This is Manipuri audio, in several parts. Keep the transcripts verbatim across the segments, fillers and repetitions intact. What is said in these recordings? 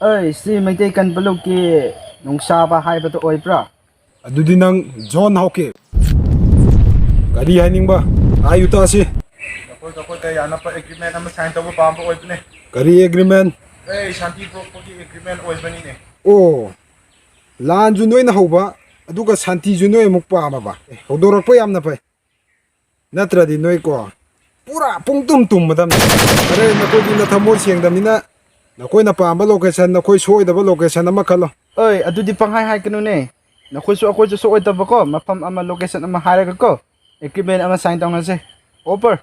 ꯑꯩ, ꯁꯤ ꯃꯩꯇꯩ ꯀꯟꯕ ꯂꯨꯞꯀꯤ ꯅꯨꯡꯁꯥꯕ ꯍꯥꯏꯕꯗꯨ ꯑꯣꯏꯕ꯭ꯔꯥ? ꯑꯗꯨꯗꯤ ꯅꯪ ꯖꯣꯟ ꯍꯥꯎꯀꯤꯞ꯫ ꯀꯔꯤ ꯍꯥꯏꯅꯤꯡꯕ? ꯍꯥꯏꯌꯨ ꯇꯥꯁꯤ꯫ ꯅꯈꯣꯏꯒ ꯑꯩꯈꯣꯏꯒ ꯌꯥꯅꯕ ꯑꯦꯒ꯭ꯔꯤꯃꯦꯟ ꯑꯃ ꯁꯥꯏꯟ ꯇꯧꯕ ꯄꯥꯝꯕ ꯑꯣꯏꯕꯅꯦ꯫ ꯀꯔꯤ ꯑꯦꯒ꯭ꯔꯤꯃꯦꯟ? ꯑꯩ ꯁꯥꯟꯇꯤ ꯄꯨꯔꯛꯄꯒꯤ ꯑꯦꯒ꯭ꯔꯤꯃꯦꯟ ꯑꯣꯏꯕꯅꯤꯅꯦ꯫ ꯑꯣ, ꯂꯥꯟꯁꯨ ꯅꯣꯏꯅ ꯍꯧꯕ, ꯑꯗꯨꯒ ꯁꯥꯟꯇꯤꯁꯨ ꯅꯣꯏ ꯑꯃꯨꯛ ꯄꯥꯝꯃꯕ? ꯑꯦ, ꯍꯧꯗꯣꯔꯛꯄ ꯌꯥꯝꯅ ꯐꯩ꯫ ꯅꯠꯇ꯭ꯔꯗꯤ ꯅꯣꯏꯀꯣ, ꯄꯨꯔꯥ ꯄꯨꯡꯇꯨꯝ ꯇꯨꯝꯃꯗꯝꯅꯤ꯫ ꯑꯔꯦ, ꯅꯈꯣꯏꯗꯤ ꯅꯊꯃꯣꯏ ꯁꯦꯡꯗꯕꯅꯤꯅ, ꯅꯈꯣꯏꯅ ꯄꯥꯝꯕ ꯂꯣꯀꯦꯁꯟ, ꯅꯈꯣꯏ ꯁꯣꯏꯗꯕ ꯂꯣꯀꯦꯁꯟ ꯑꯃ ꯈꯜꯂꯣ꯫ ꯑꯣꯏ, ꯑꯗꯨꯗꯤ ꯄꯪꯍꯥꯏ ꯍꯥꯏꯒꯅꯨꯅꯦ꯫ ꯅꯈꯣꯏꯁꯨ ꯑꯩꯈꯣꯏꯁꯨ ꯁꯣꯏꯗꯕꯀꯣ, ꯃꯐꯝ ꯑꯃ, ꯂꯣꯀꯦꯁꯟ ꯑꯃ ꯍꯥꯏꯔꯒꯀꯣ, ꯑꯦꯒ꯭ꯔꯤꯃꯦꯟ ꯑꯃ ꯁꯥꯏꯟ ꯇꯧꯅꯁꯦ꯫ ꯑꯣꯐꯔ꯫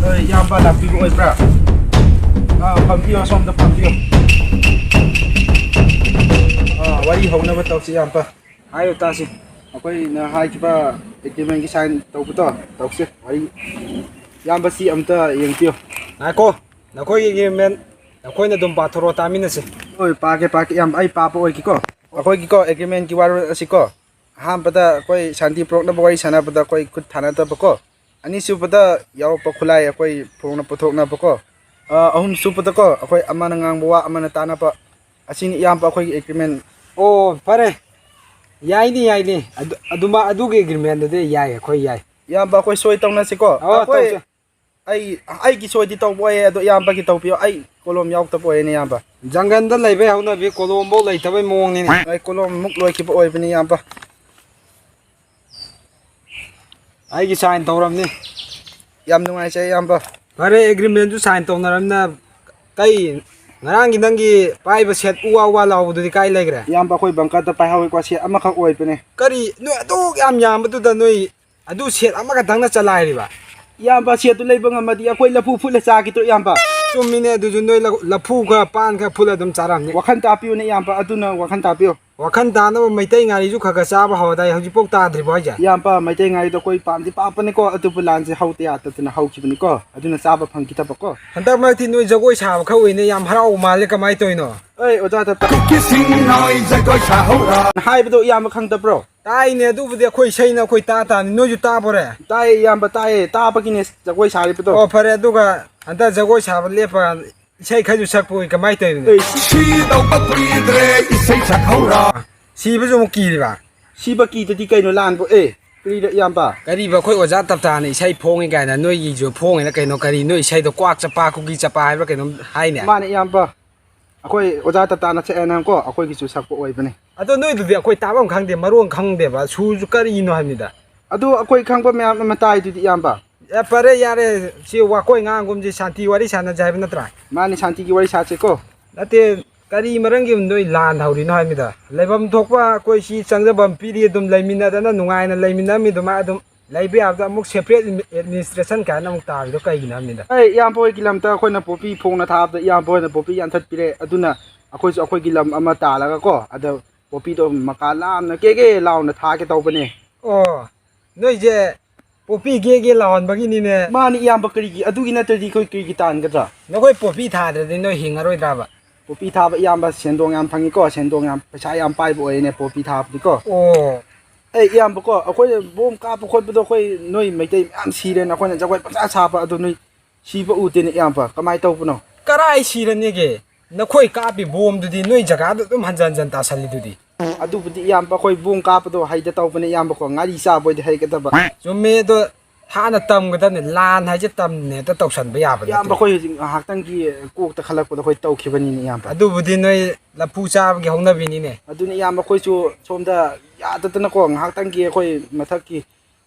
ꯑꯦ, ꯏꯌꯥꯝꯕ ꯂꯥꯛꯄꯤꯕ ꯑꯣꯏꯕ꯭ꯔꯥ? ꯑꯥ, ꯐꯝꯕꯤꯌꯣ, ꯑꯁꯣꯝꯗ ꯐꯝꯕꯤꯌꯣ꯫ ꯑꯥ, ꯋꯥꯔꯤ ꯍꯧꯅꯕ ꯇꯧꯁꯤ, ꯏꯌꯥꯝꯕ꯫ ꯍꯥꯏꯌꯨ ꯇꯥꯁꯤ꯫ ꯑꯩꯈꯣꯏꯅ ꯍꯥꯏꯈꯤꯕ ꯑꯦꯒ꯭ꯔꯤꯃꯦꯟꯒꯤ ꯁꯥꯏꯟ ꯇꯧꯕꯗꯣ ꯇꯧꯁꯦ꯫ ꯋꯥꯔꯤ, ꯏꯌꯥꯝꯕ, ꯁꯤ ꯑꯝꯇ ꯌꯦꯡꯕꯤꯌꯨ꯫ ꯉꯥꯏꯈꯣ, ꯅꯈꯣꯏꯒꯤ ꯑꯦꯒ꯭ꯔꯤꯃꯦꯟ ꯅꯈꯣꯏꯅ ꯑꯗꯨꯝ ꯄꯥꯊꯣꯔꯛꯑꯣ, ꯇꯥꯃꯤꯟꯅꯁꯦ꯫ ꯍꯣꯏ, ꯄꯥꯒꯦ, ꯄꯥꯒꯦ, ꯏꯌꯥꯝꯕ, ꯑꯩ ꯄꯥꯕ ꯑꯣꯏꯒꯦꯀꯣ꯫ ꯑꯩꯈꯣꯏꯒꯤꯀꯣ, ꯑꯦꯒ꯭ꯔꯤꯃꯦꯟꯒꯤ ꯋꯥꯔꯣꯜ ꯑꯁꯤꯀꯣ, ꯑꯍꯥꯟꯕꯗ ꯑꯩꯈꯣꯏ ꯁꯥꯟꯇꯤ ꯄꯨꯔꯛꯅꯕ ꯋꯥꯔꯤ ꯁꯥꯟꯅꯕꯗ ꯑꯩꯈꯣꯏ ꯈꯨꯠ ꯊꯥꯅꯗꯕꯀꯣ, ꯑꯅꯤꯁꯨꯕꯗ ꯌꯥꯎꯔꯛꯄ ꯈꯨꯠꯂꯥꯏ ꯑꯩꯈꯣꯏ ꯐꯣꯡꯅ ꯄꯨꯊꯣꯛꯅꯕꯀꯣ, ꯑ, ꯑꯍꯨꯝꯁꯨꯕꯗꯀꯣ ꯑꯩꯈꯣꯏ ꯑꯃꯅ ꯉꯥꯡꯕ ꯋꯥ ꯑꯃꯅ ꯇꯥꯅꯕ, ꯑꯁꯤꯅꯤ ꯏꯌꯥꯝꯕ ꯑꯩꯈꯣꯏꯒꯤ ꯑꯦꯒ꯭ꯔꯤꯃꯦꯟ꯫ ꯑꯣ, ꯐꯔꯦ, ꯌꯥꯏꯅꯦ, ꯌꯥꯏꯅꯦ, ꯑꯗꯨ, ꯑꯗꯨꯃ-, ꯑꯗꯨꯒꯤ ꯑꯦꯒ꯭ꯔꯤꯃꯦꯟꯗꯨꯗꯤ ꯌꯥꯏ, ꯑꯩꯈꯣꯏ ꯌꯥꯏ꯫ ꯏꯌꯥꯝꯕ, ꯑꯩꯈꯣꯏ ꯁꯣꯏ ꯇꯧꯅꯁꯤꯀꯣ꯫ ꯑꯣ, ꯑꯩꯈꯣꯏ ꯇꯧꯁꯦ꯫ ꯑꯩ, ꯑꯩꯒꯤ ꯁꯣꯏꯗꯤ ꯇꯧꯕ ꯑꯣꯏꯌꯦ, ꯑꯗꯣ ꯏꯌꯥꯝꯕꯒꯤ ꯇꯧꯕꯤꯌꯣ꯫ ꯑꯩ ꯀꯣꯂꯣꯝ ꯌꯥꯎꯗꯕ ꯑꯣꯏꯌꯦꯅꯦ, ꯏꯌꯥꯝꯕ꯫ ꯖꯪꯒꯜꯗ ꯂꯩꯕꯩ ꯍꯧꯅꯕꯤ ꯀꯣꯂꯣꯝꯐꯧ ꯂꯩꯇꯕꯩ ꯃꯑꯣꯡꯅꯤꯅꯦ꯫ ꯑꯩ ꯀꯣꯂꯣꯝ ꯃꯨꯛ ꯂꯣꯏꯈꯤꯕ ꯑꯣꯏꯕꯅꯤ, ꯏꯌꯥꯝꯕ꯫ ꯑꯩꯒꯤ ꯁꯥꯏꯟ ꯇꯧꯔꯝꯅꯤ꯫ ꯌꯥꯝ ꯅꯨꯡꯉꯥꯏꯖꯩ, ꯏꯌꯥꯝꯕ꯫ ꯐꯔꯦ, ꯑꯦꯒ꯭ꯔꯤꯃꯦꯟꯁꯨ ꯁꯥꯏꯟ ꯇꯧꯅꯔꯝꯅ ꯀꯩ, ꯉꯔꯥꯡꯒꯤ ꯅꯪꯒꯤ ꯄꯥꯏꯕ ꯁꯦꯠ ꯎ ꯋꯥ ꯎ ꯋꯥ ꯂꯥꯎꯕꯗꯨꯗꯤ ꯀꯥꯏ ꯂꯩꯈ꯭ꯔꯦ? ꯏꯌꯥꯝꯕ, ꯑꯩꯈꯣꯏ ꯕꯪꯀꯔꯗ ꯄꯥꯏꯍꯧꯋꯤꯀꯣ, ꯁꯦꯠ ꯑꯃꯈꯛ ꯑꯣꯏꯕꯅꯦ꯫ ꯀꯔꯤ? ꯅꯣꯏ ꯑꯗꯨꯛ ꯌꯥꯝ ꯌꯥꯝꯕꯗꯨꯗ ꯅꯣꯏ ꯑꯗꯨ ꯁꯦꯠ ꯑꯃꯈꯛꯇꯪꯅ ꯆꯂꯥꯏꯔꯤꯕ? ꯏꯌꯥꯝꯕ, ꯁꯦꯠꯇꯨ ꯂꯩꯕ ꯉꯝꯃꯗꯤ ꯑꯩꯈꯣꯏ ꯂꯐꯨ ꯐꯨꯠꯂ ꯆꯥꯈꯤꯗ꯭ꯔꯣ, ꯏꯌꯥꯝꯕ? ꯆꯨꯝꯃꯤꯅꯦ ꯑꯗꯨꯁꯨ, ꯅꯣꯏ ꯂ-, ꯂꯐꯨ ꯈꯔ, ꯄꯥꯟ ꯈꯔ ꯐꯨꯜꯂ ꯑꯗꯨꯝ ꯆꯥꯔꯝꯅꯤ꯫ ꯋꯥꯈꯜ ꯇꯥꯕꯤꯌꯨꯅꯦ ꯏꯌꯥꯝꯕ, ꯑꯗꯨꯅ ꯋꯥꯈꯜ ꯇꯥꯕꯤꯌꯨ꯫ ꯋꯥꯈꯜ ꯇꯥꯅꯕ ꯃꯩꯇꯩ ꯉꯥꯔꯤꯁꯨ ꯈꯔ ꯈꯔ ꯆꯥꯕ ꯍꯧꯔꯗꯥꯏ, ꯍꯧꯖꯤꯛꯐꯥꯎ ꯇꯥꯗ꯭ꯔꯤꯕꯣ ꯍꯥꯏꯁꯦ? ꯏꯌꯥꯝꯕ, ꯃꯩꯇꯩ ꯉꯥꯔꯤꯗꯣ ꯑꯩꯈꯣꯏ ꯄꯥꯝꯗꯤ ꯄꯥꯝꯕꯅꯤꯀꯣ, ꯑꯗꯨꯕꯨ ꯂꯥꯟꯁꯦ ꯍꯧꯗ ꯌꯥꯗꯗꯅ ꯍꯧꯈꯤꯕꯅꯤꯀꯣ, ꯑꯗꯨꯅ ꯆꯥꯕ ꯐꯪꯈꯤꯗꯕꯀꯣ꯫ ꯍꯟꯗꯛ ꯃꯔꯛꯇꯤ ꯅꯣꯏ ꯖꯒꯣꯏ ꯁꯥꯕ ꯈꯔ ꯎꯏꯅꯦ, ꯌꯥꯝ ꯍꯔꯥꯎꯕ ꯃꯥꯜꯂꯦ, ꯀꯃꯥꯏꯅ ꯇꯧꯔꯤꯅꯣ? ꯑꯩ ꯑꯣꯖꯥ ꯇꯞꯇꯥ꯫ ꯀꯨꯀꯤꯁꯤꯡ ꯅꯣꯏ ꯖꯒꯣꯏ ꯁꯥꯍꯧꯔ꯫ ꯍꯥꯏꯕꯗꯣ ꯏꯌꯥꯝꯕ ꯈꯪꯗꯕ꯭ꯔꯣ? ꯇꯥꯏꯅꯦ, ꯑꯗꯨꯕꯨꯗꯤ ꯑꯩꯈꯣꯏ ꯏꯁꯩꯅ ꯑꯩꯈꯣꯏ ꯇꯥ ꯇꯥꯅꯤ, ꯅꯣꯏꯁꯨ ꯇꯥꯕꯣꯔꯦ? ꯇꯥꯏꯌꯦ ꯏꯌꯥꯝꯕ, ꯇꯥꯏꯌꯦ, ꯇꯥꯕꯒꯤꯅꯦ ꯖꯒꯣꯏ ꯁꯥꯔꯤꯕꯗꯣ꯫ ꯑꯣ, ꯐꯔꯦ, ꯑꯗꯨꯒ ꯍꯟꯗꯛ ꯖꯒꯣꯏ ꯁꯥꯕ ꯂꯦꯞꯄ ꯏꯁꯩ ꯈꯔꯁꯨ ꯁꯛꯄ ꯑꯣꯏ, ꯀꯃꯥꯏꯅ ꯇꯧꯔꯤꯅꯣ? ꯑꯦ, ꯁꯤꯗꯧꯕ ꯀꯨꯏꯗ꯭ꯔꯦ, ꯏꯁꯩ ꯁꯛꯍꯧꯔ꯫ ꯁꯤꯕꯁꯨ ꯑꯃꯨꯛ ꯀꯤꯔꯤꯕ? ꯁꯤꯕ ꯀꯤꯗꯗꯤ ꯀꯩꯅꯣ ꯂꯥꯟꯕ? ꯑꯦ, ꯀꯔꯤꯗ ꯏꯌꯥꯝꯕ? ꯀꯔꯤꯕ, ꯑꯩꯈꯣꯏ ꯑꯣꯖꯥ ꯇꯞꯇꯥꯅ ꯏꯁꯩ ꯐꯣꯡꯉꯤ ꯀꯥꯏꯅ ꯅꯣꯏꯒꯤꯁꯨ ꯐꯣꯡꯉꯤꯅ ꯀꯩꯅꯣ? ꯀꯔꯤ ꯅꯣꯏ ꯏꯁꯩꯗꯣ, ꯀ꯭ꯋꯥꯛ ꯆꯄꯥ, ꯀꯨꯀꯤ ꯆꯄꯥ ꯍꯥꯏꯕ꯭ꯔꯥ ꯀꯩꯅꯣꯝ ꯍꯥꯏꯅꯦ? ꯃꯥꯅꯦ ꯏꯌꯥꯝꯕ, ꯑꯩꯈꯣꯏ ꯑꯣꯖꯥ ꯇꯞꯇꯥꯅ ꯁꯛꯑꯦꯅꯀꯣ, ꯑꯩꯈꯣꯏꯒꯤꯁꯨ ꯁꯛꯄ ꯑꯣꯏꯕꯅꯦ꯫ ꯑꯗꯣ ꯅꯣꯏꯗꯨꯗꯤ ꯑꯩꯈꯣꯏ ꯇꯥꯐꯝ ꯈꯪꯗꯦ, ꯃꯔꯣꯟ ꯈꯪꯗꯦꯕ, ꯁꯨꯔꯁꯨ ꯀꯔꯤꯅꯣ ꯍꯥꯏꯕꯅꯤꯗ꯫ ꯑꯗꯨ ꯑꯩꯈꯣꯏ ꯈꯪꯕ ꯃꯌꯥꯝ ꯑꯃ ꯇꯥꯏꯗꯨꯗꯤ ꯏꯌꯥꯝꯕ꯫ ꯑꯦ, ꯐꯔꯦ, ꯌꯥꯔꯦ, ꯁꯤ ꯋꯥꯈꯣꯏ ꯉꯥꯡꯒꯨꯝꯁꯤ, ꯁꯥꯟꯇꯤ ꯋꯥꯔꯤ ꯁꯥꯟꯅꯁꯦ ꯍꯥꯏꯕ ꯅꯠꯇ꯭ꯔꯥ? ꯃꯥꯅꯤ, ꯁꯥꯟꯇꯤꯒꯤ ꯋꯥꯔꯤ ꯁꯥꯁꯤꯀꯣ꯫ ꯅꯠꯇꯦ, ꯀꯔꯤ ꯃꯔꯝꯒꯤ ꯅꯣꯏ ꯂꯥꯟ ꯍꯧꯔꯤꯅꯣ ꯍꯥꯏꯕꯅꯤꯗ? ꯂꯩꯐꯝ ꯊꯣꯛꯄ ꯑꯩꯈꯣꯏ ꯁꯤ ꯆꯪꯖꯐꯝ ꯄꯤꯔꯤ, ꯑꯗꯨꯝ ꯂꯩꯃꯤꯟꯅꯗꯅ ꯅꯨꯡꯉꯥꯏꯅ ꯂꯩꯃꯤꯟꯅꯔꯝꯃꯤ ꯑꯗꯨꯃꯥꯏꯅ ꯑꯗꯨꯝ ꯂꯩꯕ ꯌꯥꯕꯗ ꯑꯃꯨꯛ separate administration ꯀꯥꯏꯅ ꯑꯃꯨꯛ ꯇꯥꯔꯤꯗꯣ ꯀꯩꯒꯤꯅꯣ ꯍꯥꯏꯕꯅꯤꯗ? ꯑꯩ ꯏꯌꯥꯝꯕ ꯍꯣꯏꯒꯤ ꯂꯝꯗ ꯑꯩꯈꯣꯏꯅ ꯄꯣꯄꯤ ꯐꯣꯡꯅ ꯊꯥꯕꯗ ꯏꯌꯥꯝꯕ ꯍꯣꯏꯅ ꯄꯣꯄꯤ ꯌꯥꯟꯊꯠꯄꯤꯔꯦ, ꯑꯗꯨꯅ ꯑꯩꯈꯣꯏꯁꯨ ꯑꯩꯈꯣꯏꯒꯤ ꯂꯝ ꯑꯃ ꯇꯥꯜꯂꯒꯀꯣ, ꯑꯗ ꯄꯣꯄꯤꯗꯣ ꯃꯀꯥ ꯂꯥꯝꯅ ꯀꯦꯒꯦ ꯂꯥꯎꯅ ꯊꯥꯒꯦ ꯇꯧꯕꯅꯦ꯫ ꯑꯣ, ꯅꯣꯏꯁꯦ ꯄꯣꯄꯤ ꯒꯦꯒꯦ ꯂꯥꯎꯍꯟꯕꯒꯤꯅꯤꯅꯦ꯫ ꯃꯥꯅꯤ ꯏꯌꯥꯝꯕ, ꯀꯔꯤꯒꯤ, ꯑꯗꯨꯒꯤ ꯅꯠꯇ꯭ꯔꯗꯤ ꯑꯩꯈꯣꯏ ꯀꯔꯤꯒꯤ ꯇꯥꯟꯒꯗ꯭ꯔꯥ? ꯅꯈꯣꯏ ꯄꯣꯄꯤ ꯊꯥꯗ꯭ꯔꯗꯤ ꯅꯣꯏ ꯍꯤꯡꯉꯔꯣꯏꯗ꯭ꯔꯕ? ꯄꯣꯄꯤ ꯊꯥꯕ ꯏꯌꯥꯝꯕ ꯁꯦꯟꯗꯣꯡ ꯌꯥꯝ ꯐꯪꯉꯤꯀꯣ, ꯁꯦꯟꯗꯣꯡ ꯌꯥꯝ, ꯄꯩꯁꯥ ꯌꯥꯝ ꯄꯥꯏꯕ ꯑꯣꯏꯔꯦꯅꯦ ꯄꯣꯄꯤ ꯊꯥꯕꯗꯤꯀꯣ꯫ ꯑꯣ꯫ ꯑꯦ ꯏꯌꯥꯝꯕꯀꯣ, ꯑꯩꯈꯣꯏ ꯕꯣꯝ ꯀꯥꯞꯄ ꯈꯣꯠꯄꯗꯣ ꯑꯩꯈꯣꯏ ꯅꯣꯏ ꯃꯩꯇꯩ ꯃꯌꯥꯝ ꯁꯤꯔꯦꯅ ꯑꯩꯈꯣꯏꯅ ꯖꯒꯣꯏ ꯄꯪꯁꯥ ꯁꯥꯕ, ꯑꯗꯨ ꯅꯣꯏ ꯁꯤꯕ ꯎꯗꯦꯅꯦ ꯏꯌꯥꯝꯕ, ꯀꯃꯥꯏꯅ ꯇꯧꯕꯅꯣ? ꯀꯔꯥꯏ ꯁꯤꯔꯅꯤꯒꯦ? ꯅꯈꯣꯏ ꯀꯥꯞꯄꯤ ꯕꯣꯝꯗꯨꯗꯤ ꯅꯣꯏ ꯖꯒꯥꯗ ꯑꯗꯨꯝ ꯍꯟꯖꯟ ꯍꯟꯖꯟ ꯇꯥꯁꯜꯂꯤꯗꯨꯗꯤ꯫ ꯑꯗꯨꯕꯨꯗꯤ ꯏꯌꯥꯝꯕ, ꯑꯩꯈꯣꯏ ꯕꯣꯝ ꯀꯥꯞꯄꯗꯣ ꯍꯩꯗ ꯇꯧꯕꯅꯦ ꯏꯌꯥꯝꯕꯀꯣ, ꯉꯥꯔꯤ ꯆꯥꯕ ꯑꯣꯏꯗꯤ ꯍꯩꯒꯗꯕ꯫ ꯆꯨꯝꯃꯦ, ꯑꯗꯣ ꯍꯥꯟꯅ ꯇꯝꯒꯗꯕꯅꯦ, ꯂꯥꯟ ꯍꯥꯏꯁꯦ ꯇꯝꯅꯦ ꯍꯦꯛꯇ ꯇꯧꯁꯟꯕ ꯌꯥꯕ ꯏꯌꯥꯝꯕ, ꯅꯠꯇꯦ꯫ ꯑꯩꯈꯣꯏ ꯍꯧꯖꯤꯛ ꯉꯥꯏꯍꯥꯛꯇꯪꯒꯤ ꯀꯣꯛꯇ ꯈꯜꯂꯛꯄꯗ ꯑꯩꯈꯣꯏ ꯇꯧꯈꯤꯕꯅꯤꯅꯦ ꯏꯌꯥꯝꯕ꯫ ꯑꯗꯨꯕꯨꯗꯤ ꯅꯣꯏ ꯂꯐꯨ ꯆꯥꯕꯒꯤ ꯍꯧꯅꯕꯤꯅꯤꯅꯦ꯫ ꯑꯗꯨꯅꯤ ꯏꯌꯥꯝꯕ, ꯑꯩꯈꯣꯏꯁꯨ ꯁꯣꯝꯗ ꯌꯥꯗꯗꯅꯀꯣ, ꯉꯥꯏꯍꯥꯛꯇꯪꯒꯤ ꯑꯩꯈꯣꯏ ꯃꯊꯛꯀꯤ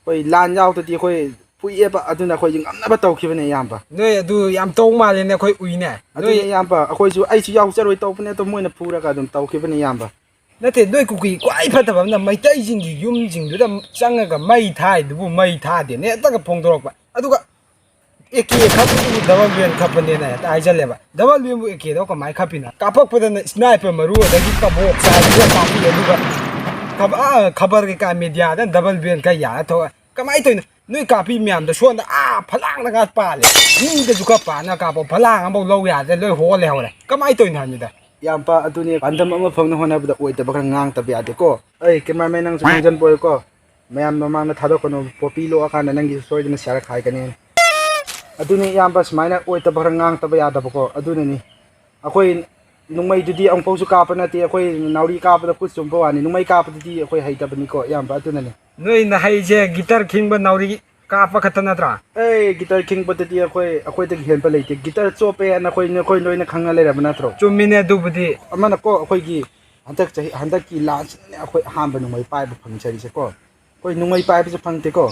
ꯑꯩꯈꯣꯏ ꯂꯥꯟ ꯌꯥꯎꯗꯗꯤ ꯑꯩꯈꯣꯏ ꯐꯨꯏꯑꯦꯕ, ꯑꯗꯨꯅ ꯑꯩꯈꯣꯏꯁꯦ ꯉꯝꯅꯕ ꯇꯧꯈꯤꯕꯅꯦ ꯏꯌꯥꯝꯕ꯫ ꯅꯣꯏ ꯑꯗꯨ ꯌꯥꯝ ꯇꯧ ꯃꯥꯜꯂꯦꯅꯦ, ꯑꯩꯈꯣꯏ ꯎꯏꯅꯦ꯫ ꯑꯗꯨꯅ ꯅꯣꯏ ꯏꯌꯥꯝꯕ, ꯑꯩꯈꯣꯏꯁꯨ, ꯑꯩꯁꯨ ꯌꯥꯎꯖꯔꯣꯏ ꯇꯧꯕꯅꯦ, ꯑꯗꯣ ꯃꯣꯏꯅ ꯐꯨꯔꯒ ꯑꯗꯨꯝ ꯇꯧꯈꯤꯕꯅꯦ ꯏꯌꯥꯝꯕ꯫ ꯅꯠꯇꯦ, ꯅꯣꯏ ꯀꯨꯀꯤ ꯈ꯭ꯋꯥꯏ ꯐꯠꯇꯕ ꯑꯃꯅ ꯃꯩꯇꯩꯁꯤꯡꯒꯤ ꯌꯨꯝꯁꯤꯡꯗꯨꯗ ꯆꯪꯉꯒ ꯃꯩ ꯊꯥꯏꯗꯨꯕꯨ ꯃꯩ ꯊꯥꯗꯦꯅ ꯍꯦꯛꯇꯒ ꯐꯣꯡꯗꯣꯔꯛꯄ꯫ ꯑꯗꯨꯒ ꯑꯦ ꯀꯦ ꯈꯞꯄꯗꯨꯕꯨ ꯗꯕꯜ ꯕꯦꯔꯦꯜ ꯈꯞꯄꯅꯦꯅ ꯍꯦꯛꯇ ꯍꯥꯏꯖꯜꯂꯦꯕ꯫ ꯗꯕꯜ ꯕꯦꯔꯦꯜꯕꯨ ꯑꯦ ꯀꯦꯗꯣ ꯀꯃꯥꯏꯅ ꯈꯞꯄꯤꯅꯣ? ꯀꯥꯞꯄꯛꯄꯗꯅ ꯁ꯭ꯅꯥꯏꯄꯔ ꯃꯔꯨ ꯑꯗꯒꯤ ꯀꯕꯣꯛ ꯆꯥꯏꯕꯗ ꯀꯥꯞꯄꯤ, ꯑꯗꯨꯒ ꯈꯕ-, ꯑꯥ, ꯈꯕꯔ ꯀꯩꯀꯥ ꯃꯦꯗꯤꯌꯥꯗ ꯗꯕꯜ ꯕꯦꯔꯦꯜ ꯈꯔ ꯌꯥꯜꯂ ꯊꯣꯛꯑꯦ꯫ ꯀꯃꯥꯏꯅ ꯇꯧꯔꯤꯅꯣ? ꯅꯣꯏ ꯀꯥꯞꯄꯤ ꯃꯌꯥꯝꯗꯣ ꯁꯣꯝꯗ ꯑꯥ ꯐꯂꯥꯡꯗ ꯉꯥ ꯄꯥꯜꯂꯦ꯫ ꯃꯤꯗꯁꯨ ꯈꯔ ꯄꯥꯟꯅ ꯀꯥꯞꯄꯣ꯫ ꯐꯂꯥꯡ ꯑꯃꯐꯥꯎ ꯂꯧ ꯌꯥꯗ꯭ꯔꯦ, ꯂꯣꯏ ꯍꯣ ꯂꯩꯍꯧꯔꯦ꯫ ꯀꯃꯥꯏꯅ ꯇꯧꯔꯤꯅꯣ ꯍꯥꯏꯕꯅꯤꯗ? ꯏꯌꯥꯝꯕ, ꯑꯗꯨꯅꯦ, ꯄꯥꯟꯗꯝ ꯑꯃ ꯐꯪꯅ ꯍꯣꯠꯅꯕꯗ ꯑꯣꯏꯗꯕ ꯈꯔ ꯉꯥꯡꯗꯕ ꯌꯥꯗꯦꯀꯣ꯫ ꯑꯩ ꯀꯦꯃꯦꯔꯥꯃꯦꯟ, ꯅꯪꯁꯨ ꯈꯪꯖꯟꯕ ꯑꯣꯏꯀꯣ꯫ ꯃꯌꯥꯝ ꯃꯃꯥꯡꯗ ꯊꯥꯗꯣꯛꯀꯅꯨ, ꯄꯣꯄꯤ ꯂꯣꯛꯑꯀꯥꯟꯗ ꯅꯪꯒꯤꯁꯨ ꯁꯣꯏꯗꯅ ꯁꯤꯌꯥꯔ ꯈꯥꯏꯒꯅꯤ꯫ ꯑꯗꯨꯅꯤ ꯏꯌꯥꯝꯕ, ꯁꯨꯃꯥꯏꯅ ꯑꯣꯏꯇꯕ ꯈꯔ ꯉꯥꯡꯇꯕ ꯌꯥꯗꯕꯀꯣ, ꯑꯗꯨꯅꯅꯤ꯫ ꯑꯩꯈꯣꯏ ꯅꯣꯡꯃꯩꯗꯨꯗꯤ ꯑꯃꯨꯛꯐꯥꯎꯁꯨ ꯀꯥꯞꯄ ꯅꯠꯇꯦ, ꯑꯩꯈꯣꯏ ꯅꯥꯎꯔꯤ ꯀꯥꯞꯄꯗ ꯈꯨꯠ ꯆꯨꯝꯕ ꯋꯥꯅꯤ, ꯅꯣꯡꯃꯩ ꯀꯥꯞꯄꯗꯨꯗꯤ ꯑꯩꯈꯣꯏ ꯍꯩꯇꯕꯅꯤꯀꯣ ꯏꯌꯥꯝꯕ, ꯑꯗꯨꯅꯅꯤ꯫ ꯅꯣꯏꯅ ꯍꯩꯁꯦ ꯒꯤꯇꯔ ꯈꯤꯡꯕ, ꯅꯥꯎꯔꯤ ꯀꯥꯞꯄ ꯈꯛꯇ ꯅꯠꯇ꯭ꯔꯥ? ꯑꯦ, ꯒꯤꯇꯔ ꯈꯤꯡꯕꯗꯗꯤ ꯑꯩꯈꯣꯏ, ꯑꯩꯈꯣꯏꯗꯒꯤ ꯍꯦꯟꯕ ꯂꯩꯇꯦ꯫ ꯒꯤꯇꯔ ꯆꯣꯞꯄꯦ ꯍꯥꯏꯅ ꯑꯩꯈꯣꯏ, ꯅꯈꯣꯏ ꯂꯣꯏꯅ ꯈꯪꯉ ꯂꯩꯔꯕ ꯅꯠꯇ꯭ꯔꯣ? ꯆꯨꯝꯃꯤꯅꯦ ꯑꯗꯨꯕꯨꯗꯤ꯫ ꯑꯃꯅꯀꯣ, ꯑꯩꯈꯣꯏꯒꯤ ꯍꯟꯗꯛ ꯆꯍꯤ, ꯍꯟꯗꯛꯀꯤ ꯂꯥꯟꯁꯤꯗꯅꯦ ꯑꯩꯈꯣꯏ ꯑꯍꯥꯟꯕ ꯅꯣꯡꯃꯩ ꯄꯥꯏꯕ ꯐꯪꯖꯔꯤꯁꯦꯀꯣ꯫ ꯑꯩꯈꯣꯏ ꯅꯣꯡꯃꯩ ꯄꯥꯏꯕꯁꯨ ꯐꯪꯗꯦꯀꯣ꯫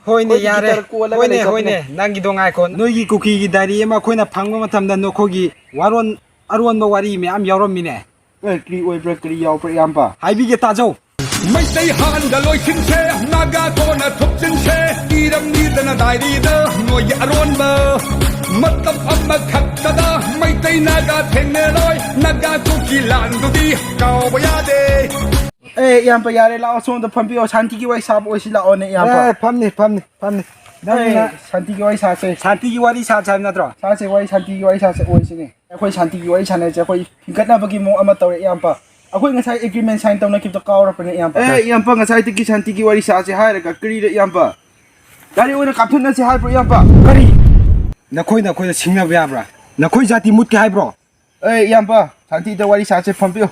ꯍꯣꯏꯅꯦ, ꯑꯩꯈꯣꯏꯗꯤ ꯌꯥꯔꯦ꯫ ꯒꯤꯇꯔ ꯀꯣꯜꯂꯒ ꯍꯣꯏꯅꯦ, ꯂꯩꯖꯕꯅꯦ꯫ ꯍꯣꯏꯅꯦ, ꯅꯪꯒꯤꯗꯣ ꯉꯥꯏꯈꯣ꯫ ꯅꯣꯏꯒꯤ ꯀꯨꯀꯤꯒꯤ ꯗꯥꯏꯔꯤ ꯑꯃ ꯑꯩꯈꯣꯏꯅ ꯐꯪꯕ ꯃꯇꯝꯗ ꯅꯈꯣꯏꯒꯤ ꯋꯥꯔꯣꯟ ꯑꯔꯣꯟꯕ ꯋꯥꯔꯤ ꯃꯌꯥꯝ ꯌꯥꯎꯔꯝꯃꯤꯅꯦ꯫ ꯑꯦ, ꯀꯔꯤ ꯑꯣꯏꯕ꯭ꯔꯥ, ꯀꯔꯤ ꯌꯥꯎꯕ꯭ꯔꯥ, ꯏꯌꯥꯝꯕ? ꯍꯥꯏꯕꯤꯒꯦ, ꯇꯥꯖꯧ꯫ ꯃꯩꯇꯩ ꯍꯥꯟꯅ ꯂꯣꯏꯁꯤꯟꯁꯦ, ꯅꯥꯒꯥ ꯀꯣꯟꯅ ꯊꯨꯞꯆꯤꯟꯁꯦ, ꯏꯔꯝꯅꯤꯗꯅ ꯗꯥꯏꯔꯤꯗ ꯅꯣꯏꯒꯤ ꯑꯔꯣꯟꯕ꯫ ꯃꯇꯝ ꯑꯃꯈꯛꯇꯗ ꯃꯩꯇꯩ ꯅꯥꯒꯥ ꯊꯦꯡꯅꯔꯣꯏ, ꯅꯥꯒꯥ ꯀꯨꯀꯤ ꯂꯥꯟꯗꯨꯗꯤ ꯀꯥꯎꯕ ꯌꯥꯗꯦ꯫ ꯑꯦ, ꯏꯌꯥꯝꯕ, ꯌꯥꯔꯦ, ꯂꯥꯛꯑꯣ, ꯁꯣꯝꯗ ꯐꯝꯕꯤꯌꯣ, ꯁꯥꯟꯇꯤꯒꯤ ꯋꯥꯔꯤ ꯁꯥꯕ ꯑꯣꯏꯁꯤ, ꯂꯥꯛꯑꯣꯅꯦ, ꯏꯌꯥꯝꯕ꯫ ꯑꯦ, ꯐꯝꯅꯤ, ꯐꯝꯅꯤ, ꯐꯝꯅꯤ꯫ ꯅꯪꯅ ꯑꯦ, ꯁꯥꯟꯇꯤꯒꯤ ꯋꯥꯔꯤ ꯁꯥꯁꯦ꯫ ꯁꯥꯟꯇꯤꯒꯤ ꯋꯥꯔꯤ ꯁꯥꯁꯦ ꯍꯥꯏꯕ ꯅꯠꯇ꯭ꯔꯣ? ꯁꯥꯁꯦ, ꯋꯥꯔꯤ, ꯁꯥꯟꯇꯤꯒꯤ ꯋꯥꯔꯤ ꯁꯥꯁꯦ, ꯑꯣꯏꯁꯤꯅꯦ꯫ ꯑꯩꯈꯣꯏ ꯁꯥꯟꯇꯤꯒꯤ ꯋꯥꯔꯤ ꯁꯥꯟꯅꯔꯤꯁꯦ, ꯑꯩꯈꯣꯏ ꯍꯤꯡꯒꯠꯅꯕꯒꯤ ꯃꯑꯣꯡ ꯑꯃ ꯇꯧꯔꯦ, ꯏꯌꯥꯝꯕ꯫ ꯑꯩꯈꯣꯏ ꯉꯁꯥꯏ ꯑꯦꯒ꯭ꯔꯤꯃꯦꯟ ꯁꯥꯏꯟ ꯇꯧꯅꯈꯤꯕꯗꯣ ꯀꯥꯎꯔꯕꯅꯦ, ꯏꯌꯥꯝꯕ? ꯑꯦ, ꯏꯌꯥꯝꯕ, ꯉꯁꯥꯏꯗꯒꯤ ꯁꯥꯟꯇꯤꯒꯤ ꯋꯥꯔꯤ ꯁꯥꯁꯦ ꯍꯥꯏꯔꯒ ꯀꯔꯤꯔ, ꯏꯌꯥꯝꯕ? ꯒꯥꯔꯤ ꯑꯣꯏꯅ ꯀꯥꯞꯊꯠꯅꯁꯦ ꯍꯥꯏꯕ꯭ꯔꯣ, ꯏꯌꯥꯝꯕ? ꯀꯔꯤ? ꯅꯈꯣꯏ ꯅꯈꯣꯏꯗ ꯁꯤꯡꯅꯕ ꯌꯥꯕ꯭ꯔꯥ? ꯅꯈꯣꯏ ꯖꯥꯇꯤ ꯃꯨꯠꯀꯦ ꯍꯥꯏꯕ꯭ꯔꯣ? ꯑꯦ, ꯏꯌꯥꯝꯕ, ꯁꯥꯟꯇꯤꯗ ꯋꯥꯔꯤ ꯁꯥꯁꯦ, ꯐꯝꯕꯤꯌꯨ,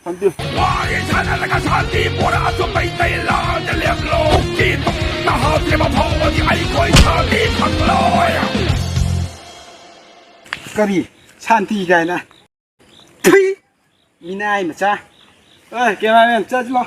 ꯐꯝꯕꯤꯌꯨ꯫ ꯋꯥꯔꯤ ꯁꯥꯟꯅꯔꯒ ꯁꯥꯟꯇꯤ ꯄꯨꯔꯛꯑꯁꯨ ꯃꯩꯇꯩ ꯂꯥꯟꯗ ꯂꯦꯞꯂꯣ꯫ ꯀꯤꯗꯨꯝꯅ ꯍꯥꯞꯇ꯭ꯔꯤꯕ ꯐꯥꯎꯕꯗꯤ ꯑꯩꯈꯣꯏ ꯁꯥꯟꯇꯤ ꯐꯪꯂꯣꯏ꯫ ꯀꯔꯤ? ꯁꯥꯟꯇꯤ ꯀꯥꯏꯅ? ꯊꯨꯏ! ꯃꯤꯅꯥꯏ ꯃꯆꯥ꯫ ꯑꯦ, ꯀꯦꯃꯦꯔꯥꯃꯦꯟ, ꯆꯠꯂꯣ꯫